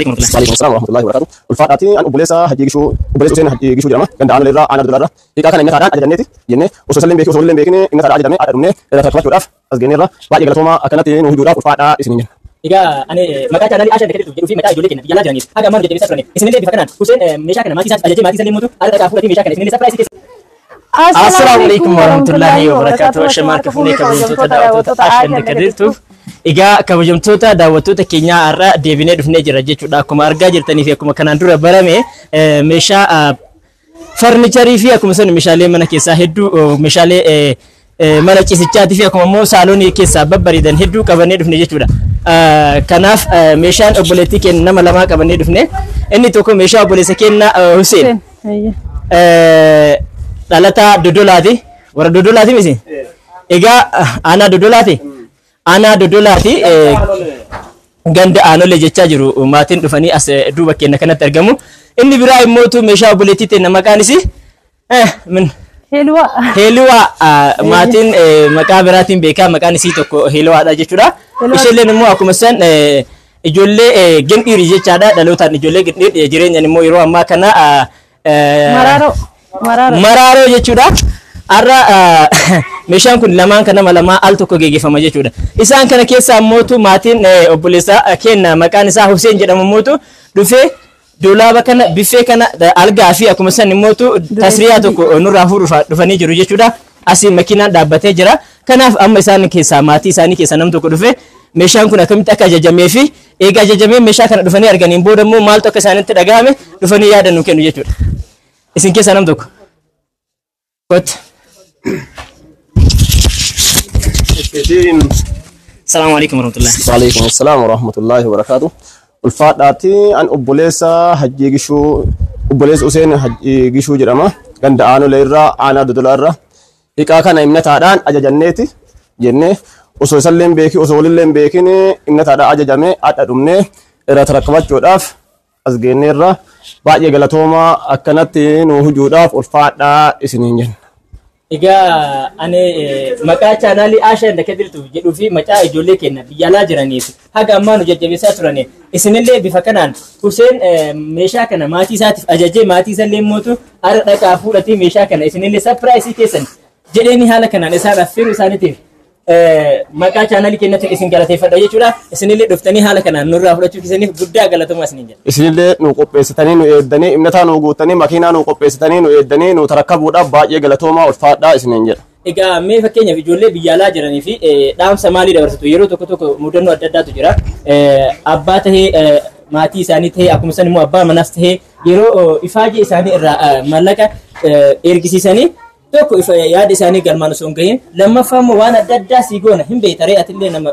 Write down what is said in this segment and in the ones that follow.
Waalaikum salaam warahmatullahi wabarakatuh. Ulfaadhaati an obboleessa Hajji Gishuu, obboleessa Huseen Hajji Gishuu jedhama. Ganda Aanolee irraa, aanaa Dodolaa irraa. Hiikaa kana innataadhaan ajajanneeti jennee osoo isallee hin beekin, osoo walillee hin beekin innataadhaan ajajamee haadha dhumnee irraa tarkaanfachuudhaaf as geenyeerra. Baay'ee galatoomaa, akkanatti nu hujuudhaaf ulfaadhaa isiniin jenna. Egaa ani maqaa chaanaalii Asha Kadirtu jedhuu fi maqaa ijoollee keenya biyya alaa jiraniif haga ammaa nu jajjabeessaa turaniif, isinillee bifa kanaan Huseen meeshaa kana maatii isaatiif ajajee, maatii isallee mootu haala dhaqaa fuudhatii meeshaa kana isinillee surprise keessa. Assalaamu alaikum warahmatullahi wabarakatuh. Ashamaa harka fuunee, kabajamtoota daawwattoota Ashan Kadirtuuf. Egaa kabajamtoota daawwattoota keenyaa, har'a deebinee dhufnee jira jechuudha. Akkuma argaa jirtanii fi akkuma kanaan dura barame meeshaa furniture fi akkuma san meeshaalee mana keessaa hedduu, meeshaalee mana ciisichaatii fi akkuma immoo saaloonii keessaa babbareedan hedduu qabannee dhufne jechuudha. Kanaaf meeshaan obboleettii keenya nama lamaa qabannee dhufne. Inni tokko meeshaa obboleessa keenya Hussein. Dhalataa Dodolaati. Warra Dodolaati miti? Egaa aanaa Dodolaati. Aanaa Dodolaati. Ganda Aanolee jechaa jiru, maatiin dhufanii as duuba keenya kanatti argamu. Inni biraa immootu meeshaa obboleettii teenya maqaan isii min Heeluwaa. Heeluwaa, maatiin maqaa biraatiin beekaa, maqaan isii tokko Heeluwaadha jechuudha. Isheelleen immoo akkuma san ijoollee Gindhiirii jechaadha. Dhalootaan ijoollee Gindhiir, jireenyaan immoo yeroo ammaa kana Maraaroo. Maraaroo. Maraaroo jechuudha. Har'a meeshaan kun lamaan kan nama lamaa al tokko geggeeffama jechuudha. Isaan kana keessaa ammootu maatiin obboleessa keenya maqaan isaa Hussein jedhamu ammootu dhufee doolaaba kana, biffee kana, algaa fi akkuma san immootu tasriyaa tokko nurraa fuudhuuf dhufanii jiru jechuudha. Asii makiinaan dhaabbatee jira. Kanaaf amma isaan keessaa, maatii isaanii keessaa nam tokko dhufee meeshaan kun akkamitti akka ajajamee fi eega ajajamee meeshaa kana dhufanii arganiin booda immoo maaltu akka isaanitti dhagahame dhufanii yaada nu kennu jechuudha. Isin keessaa nam tokko. Kottu. Salaamu alaikum warahmatullahi. Waalaikum salaam warahmatullahi wabarakatuh. Ulfaadhaati an obboleessa Hajji Gishuu, obboleessa Huseen Hajji Gishuu jedhama. Ganda Aanolee irraa, aanaa Dodolaa irraa. Hiikaa kana imnataadhaan ajajanneeti jennee osoo isallee hin beekin, osoo walillee hin beekin imnataadhaan ajajamee haadha dhumnee irraa tarkaanfachuudhaaf as geenyeerra. Baay'ee galatoomaa, akkanatti nu hujuudhaaf ulfaadhaa isiniin jenna. Egaa ani maqaa chaanaalii Asha Kadirtu jedhuu fi maqaa ijoollee keenya biyya alaa jiraniif haga ammaa nu jajjabeessaa turani. Isinillee bifa kanaan Hussein meeshaa kana maatii isaatiif ajajee, maatii isallee mootu har'a dhaqaa fuudhatee meeshaa kana isinillee surprise keessan jedheeni haala kanaan isaan affeeruu isaaniitiif maqaa chaanaalii keenyatti isin galateeffadha jechuudha. Isinillee dhuftanii haala kanaan nurraa fudhachuu keessaniif guddaa galatoomaa isiniin jedha. Isinillee nu qopheessitanii nu eeddanii, imnataa nu guuttanii, makiinaa nu qopheessitanii nu eeddanii nu tarakkabuudhaaf baay'ee galatoomaa, ulfaadhaa isiniin jedha. Egaa mee fakkeenyaaf ijoollee biyya alaa jiranii fi dhaamsa maalii dabarsitu? Yeroo tokko tokko mudannoo adda addaatu jira. Abbaa tahee, maatii isaanii tahee, akkuma san immoo abbaa manaas tahee, yeroo ifaajee isaanii irraa maallaqa ergisiisanii, tokko yaada isaanii galmaan osoo hin gahin, lammaffaa immoo waan adda addaa sii goona hin beektaree, atillee nama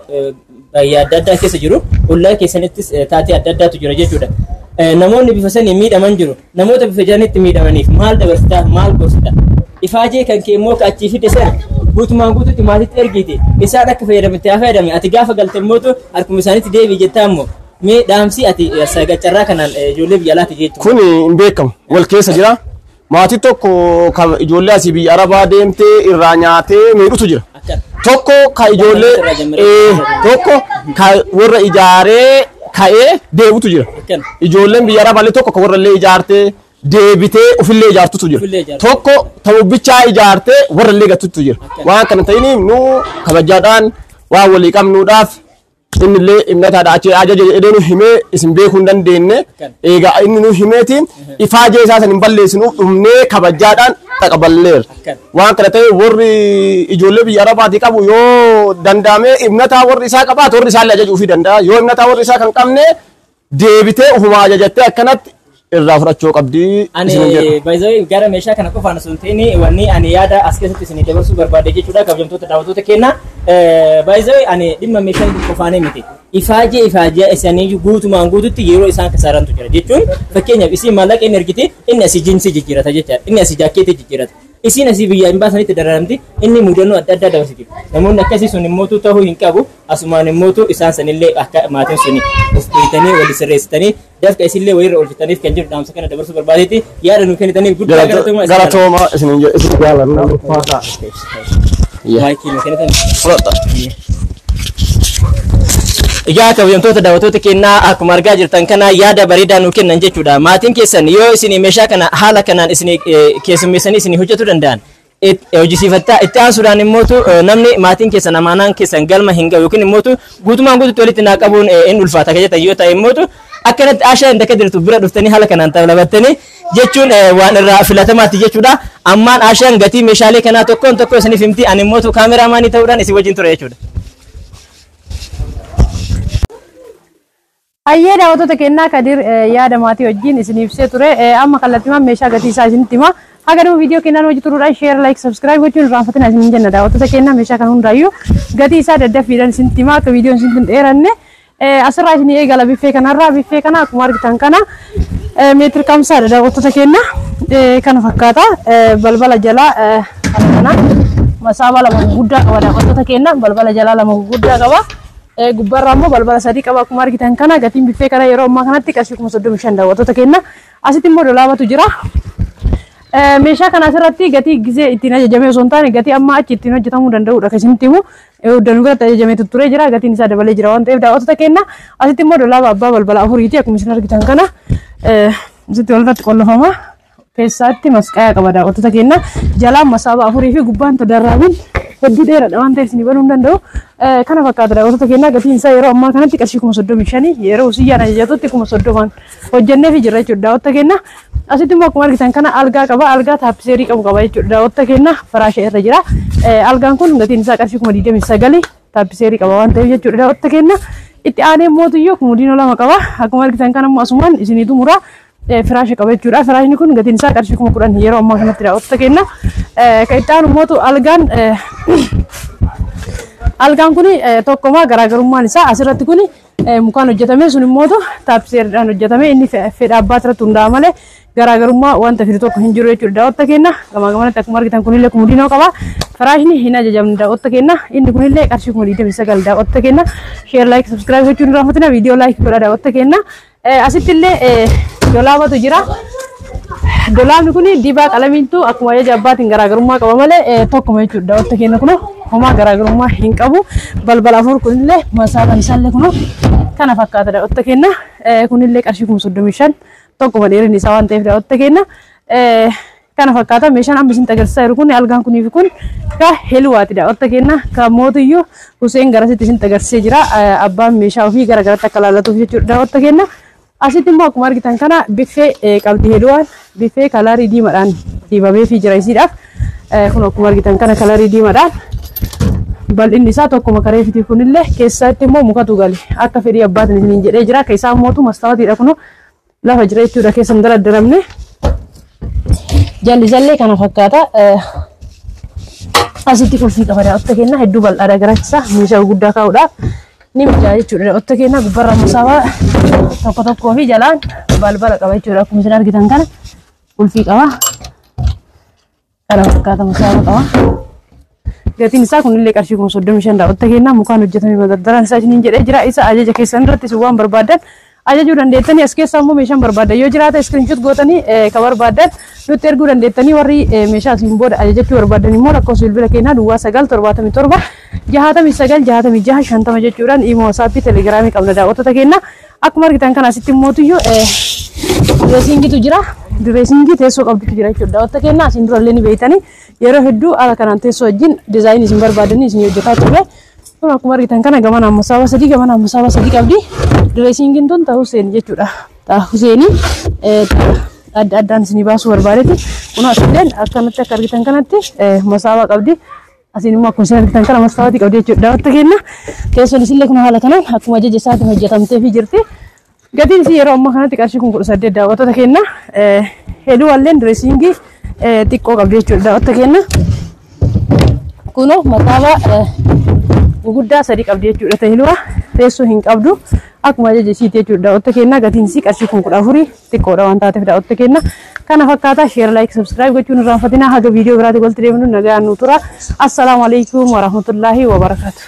baay'ee adda addaa keessa jiru, ollaa keessanittis taatee adda addaatu jira jechuudha. Namoonni bifa sanii miidhaman jiru. Namoota bifa jiranitti miidhamaniif maal dabarsitaa, maal gorsita? Ifaajee kan kee immoo achii fide sana guutumaan guututti maatitti ergite, isaan akka fayyadamte haa fayyadame, ati gaafa galte immoo harkuma isaaniitti deebi'i jettaa immoo, mee dhaamsi ati sagantaa kanaan ijoollee biyya alaati jechuudha. Kun hin beekamu, wal keessa jira. Maatii tokko kan ijoollee asii biyya Arabaa deemtee irraa nyaatee miidhutu jira. Tokko ka ijoollee tokko ka warra ijaaree ka'ee deebitu jira. Ijoolleen biyya Arabaa tokko ka warra illee ijaartee deebitee ofillee ijaartutu jira. Tokko ta'ubbichaa ijaartee warra illee gatutu jira. Waan kana ta'iniif nu kabajaadhaan waan walii qabnuudhaaf inni illee imnataadha achi ajaja jedhee nu himee isin beekuu hin dandeenye. Egaa inni nu himeetiin ifaajee isaa san hin balleessinuuf dhumnee kabajaadhaan taqaballeera. Waan kana ta'e warri ijoollee biyya Arabaatii qabu yoo danda'ame imnataa warri isaa qabaatu warri isaallee ajajuufii danda'a. Yoo imnataa warri isaa kan qabne deebitee ufumaa ajajattee akkanatti irraa fudhachuu qabdi. Ani baay'ee gara meeshaa kana qofaan osoo hin ta'in, wanni ani yaada as keessatti isinii dabarsuu barbaade jechuudha, kabajamtoota daawwattoota keenya. Baay'ee ani dhimma meeshaa qofaanii miti. Ifaajee ifaajee isaanii guutumaan guututti yeroo isaan kasaarantu jira jechuun, fakkeenyaaf isiin maallaqa inni ergite, inni asii jiinsii jijjiirata jechaadha. Inni asii jaakkeetii jijjiirata. Isiin asii biyya hin baasanitti dararamti, inni mudannoo adda addaa dabarsiti. Namoonni akkasii sun immootu ta'uu hin qabu. Asumaan immootu isaan sanillee akka maatiin suni of beeytanii walii sirreessitanii dafqa isillee wayirra oolchitaniif kan jiru dhaamsa kana dabarsuu barbaadeeti, yaada nu kennitaniif guddaa galatoomaa. Galatooma isin isin jaalanna, ulfaataa. Maayikii nu kennitan. Fudhadha. Egaa kabajamtoota daawwattoota keenyaa, akkuma argaa jirtan kana yaada bareedaa nuu kennan jechuudha. Maatiin keessan yoo isin meeshaa kana haala kanaan isin keessummeessanii isin hojjetuu danda'an hojjisiifattaa. Itti aansuudhaan immootu namni maatiin keessan amaanaan keessan galma hin gahu yookiin immootu guutumaan guututti walitti naa qabuun hin ulfaata kan jettan yoo ta'e, immootu akkanatti Ashaa Inda Kadirtu bira dhuftanii haala kanaan talabattanii jechuun waan irraa filatamaatti jechuudha. Ammaan Ashaan gatii meeshaalee kanaa tokkoon tokko isiniif himti, ani immootu kaameraamaanii ta'uudhaan isin wajjin ture jechuudha. Hayyee daawwattoota keenyaa, Kadir yaada maatii wajjin isin ibsee ture. Amma kallattiimaan meeshaa gatii isaa isinitti hima. Haga dhuma viidiyoo keenyaan hojii turuudhaan share, like, subscribe gochuun irraanfatina isin jenna. Daawwattoota keenyaa, meeshaa kan hundaayyuu gatii isaa daddaffiidhaan isinitti hima, akka viidiyoon isinitti hin dheeranne. Asirraa isin eegala, biffee kanarraa. Biffee kana akkuma argitan kana meetira kamsaadha, daawwattoota keenya. Kana fakkaata. Balbala jalaa kana masaaba lama gurguddaa qaba, daawwattoota keenya. Balbala jalaa lama gurguddaa qaba. Gubbaarraa immoo balbala sadii qaba. Akkuma argitan kana gatiin biffee kana yeroo ammaa kanatti qarshii 35,000, daawwattoota keenya. Asitti immoo dolaabatu jira. Meeshaa kana asirratti gatii gizee ittiin ajajamee osoo hin taane gatii amma achi ittiin hojjetamuu danda'udha kan isinitti himu. Danuu biratti ajajamee turee jira, gatiin isaa dabalee jira waan ta'eef, daawwattoota keenya. Asitti immoo dolaaba abbaa balbala afuriiti, akkuma isin argitan kana. Asitti walirratti qollofama. Keessaatti masqayaa qaba, daawwattoota keenya. Jalaan masaaba afurii fi gubbaan tadarraabiin hedduu dheeraadha waan ta'eef isin banuu hin danda'u. Kana fakkaata, daawwattoota keenya. Gatiin isaa yeroo ammaa kanatti qarshii 35,000, yeroo usiyyaan ajajatutti 30,000 hojjennee fi jirra jechuudha, daawwattoota keenya. Asitti immoo akkuma argitan kana algaa qaba. Algaa taappiseerii qabu qaba jechuudha, daawwattoota keenya. Firaasha irra jira. Algaan kun gatiin isaa qarshii 29,000, taappiseerii qaba waan ta'eef jechuudha, daawwattoota keenya. Itti aanee mootiyyuu kumudiinoo lama qaba. Akkuma argitan kana immoo asumaan isinii xumura. Firaasha qaba jechuudha. Firaashni kun gatiin isaa qarshii 10,000 yeroo ammaa kanatti, daawwattoota keenya. Kan itti aanu mootu algaan kun tokkoma, garaagarummaan isaa asirratti kun mukaan hojjetame, sun immoo taappiseeriidhaan hojjetame. Inni fedha abbaa irratti hundaa'a malee garaagarummaa wanta fidu tokko hin jiru jechuudha, daawwattoota keenya. Gamaa gamanatti akkuma argitan kunillee kumudiinoo qaba. Firaashni hin ajajamne, daawwattoota keenya. Inni kunillee qarshii 29,000, daawwattoota keenya. Share, like, subscribe gochuun irraanfatina, viidiyoo like godha, daawwattoota keenya. Asitti illee dolaabatu jira. Dolaabni kun dibaa qalamiintu akkuma ajaja abbaatiin garaagarummaa qaba malee tokkuma jechuudha, daawwattoota keenya. Kun homaa garaagarummaa hin qabu. Balbala afur kunillee masaabaan isaallee kun kana fakkaata, daawwattoota keenya. Kunillee qarshii 35,000, tokkuma dheerinni isaa waan ta'eef, daawwattoota keenya. Kana fakkaata meeshaan amma isin agarsiisaa jiru kun, algaan kunii fi kun ka heluwaati, daawwattoota keenya. Ka mootiyyuu Huseen garasitti isin agarsiisee jira. Abbaan meeshaa ofii gara garatti akka laallatuuf jechuudha, daawwattoota keenya. Asitti immoo akkuma argitan kana biffee qabdi heluwaan, biffee kalarii diimaadhaan dibameefii jira isiidhaaf. Kun akkuma argitan kana kalarii diimaadhaan bal'inni isaa tokkuma kareefiti, kunillee keessatti immoo mukatu gale akka fedhii abbaatiin isiniin jedhee jira. Keessaa mootu mastaawatiidha, kun lafa jira jechuudha, keessa hin daraddaramne. Jalli jallee kana fakkaata. Asitti qulfii qaba, daawwattoota keenya. Hedduu bal'aadha garaachisaa, meeshaa gurguddaa kaa'uudhaaf ni mijaa jechuudha, daawwattoota keenya. Gubbarra masaabaa tokko tokkoo fi jalaan balbala qaba jechuudha. Akkuma isin argitan kana qulfii qaba. Kana fakkaata, masaabaa qaba. Gatiin isaa kunillee qarshii 35,000, daawwattoota keenya. Mukaan hojjetamee madardaraan isaa isiniin jedhee jira. Isa ajaja keessan irratti isin waan barbaadan ajajuu dandeettanii. As keessaa immoo meeshaan barbaadan yoo jiraate screenshot gootanii ka barbaadan nutti erguu dandeettanii. Warri meeshaa asiin booda ajajachuu barbaadan immoo lakkoofsa bilbila keenyaa 0977 69 66 50 jechuudhaan imo, WhatsAppii, Telegramii qabna, daawwattoota keenya. Akkuma argitan kana asitti mootiyyuu dressingitu jira. Dressingii teessoo qabdutu jira jechuudha, daawwattoota keenya. Asiin durallee ni beektanii, yeroo hedduu haala kanaan teessoo wajjin designii isin barbaadanii isin hojjetaa turre. Kun akkuma argitan kana gamanaan masaaba sadii, gamanaan masaaba sadii qabdi. Dressingiin tun ta'uu Huseen jechuudha. Ta'a Huseenii adda addaan isinii baasuu barbaadeeti. Kun asilleen akkanatti akka argitan kanatti masaabaa qabdi. Asiin immoo akkuma isin argitan kana mastaawatii qabdi jechuudha, daawwattoota keenya. Teessoon isillee kun haala kanaan akkuma ajaja isaatiin hojjetamtee fi jirti. Gatiin isii yeroo ammaa kanatti qarshii 18,000, daawwattoota keenya. Hedduu dressingii xiqqoo qabdi jechuudha, daawwattoota keenya. Kunoo masaabaa guguddaa sadii qabdi jechuudha. Tahiluwa teessoo hin qabdu, akkuma ajaja isiiti jechuudha, daawwattoota keenya. Gatiin isii qarshii 14,000, xiqqoodha waan taateef, daawwattoota keenya. Kana fakkaata. Share, like, subscribe gochuun irraanfatina. Haga viidiyoo biraatti walitti deemnu nagaan nu tura. Assalaamu alaikum warahmatullaahi wabarakaatu.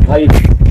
Baay'ee.